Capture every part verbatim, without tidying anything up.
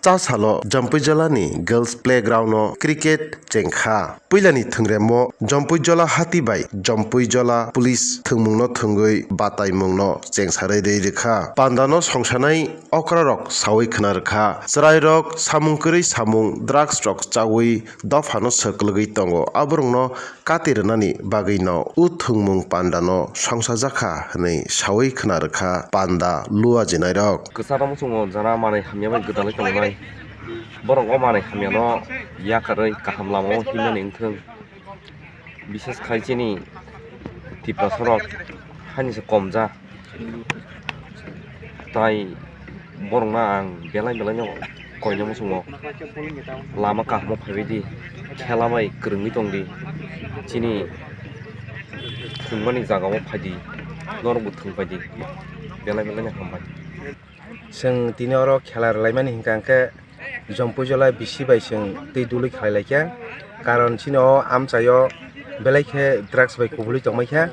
Cha salo Jampuijolani girls playground o cricket chengkha. Puilani thwngremo Jampuijola hati bai Jampuijola police thwngmungno thwngwi bataimungno chengsarwi rwi rwkha. Pandano songsanai okrarok sawi khna rwkha. Chwrairok samung kwrwi samung, drugs rok chawi dophano swklwgwi tongo. Aborokno kati rwnani bagwino o thwngmung pandano songsajakha hwnwi sawi khna rwkha panda luajinairok. Kwcharo muchungo jara manwi hamya bai gwdalwi tongnai. Borok o manwi hamyano yakarwi kaham lamao himnani wngthwng. Bishes khai chini Tiprasarok haini se komja. Tai borokno ang belai belai no koina muchungo lama kahamo phaibai di, khela bai kwrwngwi tong di, chini thwngmani jaga o phai di, norok bo thwng phai di, belai belai no hambai. Chwng tini oro khela rwlaimani hinkha khe Jampuijola bisi bai chwng twi dului khlai lai kha, karon chini o amchai o belai khe drugs bai kubului tongmai kha.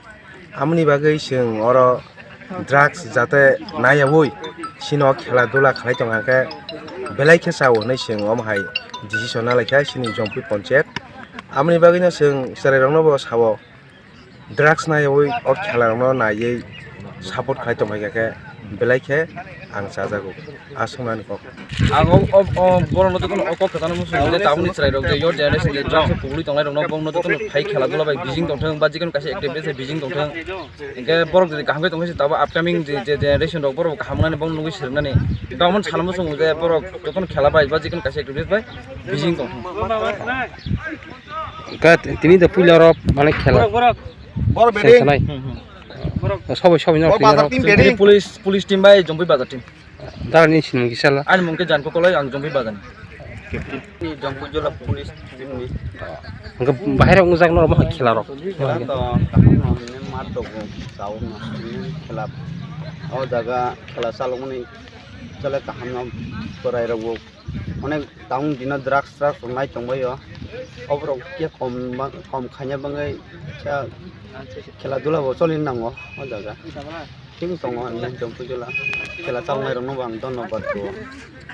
Amoni bagwi chwng oro drugs jate naiyaui chini o khela dula khlai tong kha khe belai khe chao hwnwi chwng omo hai decision na lai kha chini Jampui Ponchayat. Amoni bagwino chwng chwrairokno bo sao. Drugs naiwi o khela rokno naiwi support khlai tongmai kha khe belai khe ang chajago. Aswk nani kok. Ang o, o, o borokno jotono o kok kwchangno muchungo je tabukni chwrairok je your generation je drugs o kubului tongnai rokno borokno jotono phai khela dula bai bijing tongthwng ba jikon kaisa activity se bijing tongthwng. Hinkhe borok jodi kaham khe tongkhe se tabuk upcoming je, je generation rok borok kaham wngnani borokno nugwi swrwngnani. Hinkhe omono sana muchungo je borok jotono khela bai ba jikon kaisa activity bai bijing tongthwng. Ka tini da puila oro mane khela. Borok, borok. Borok bedi. Sanai. Hmm, hmm. Borok. Sobai, sobai no. Borok tini bazar oro. Team bedi. Police, police team bai Jampui bazar team. Dara ni sinmung kisa la. Ani mung khe Janko Koloi, ang Jampui bazar ni. Ni Jampuijola police team ni. Hingke bahai rok wngjak norok ma khela rok. Khela to kaham no hwnwi mat rok bo chao no hwnwi khela. O jaga khela chalokmani chole kaham no bwrai rok bo. Onek taung dino drugs, drugs rok nai tongbaio. Oborok khe kom ba-, kom khaina bagwi khe khela dula bo choli nango o jaga. Thik tongo hwnwi Jampuijola khela chaloknai rokno bo ang dhonnobad rwo.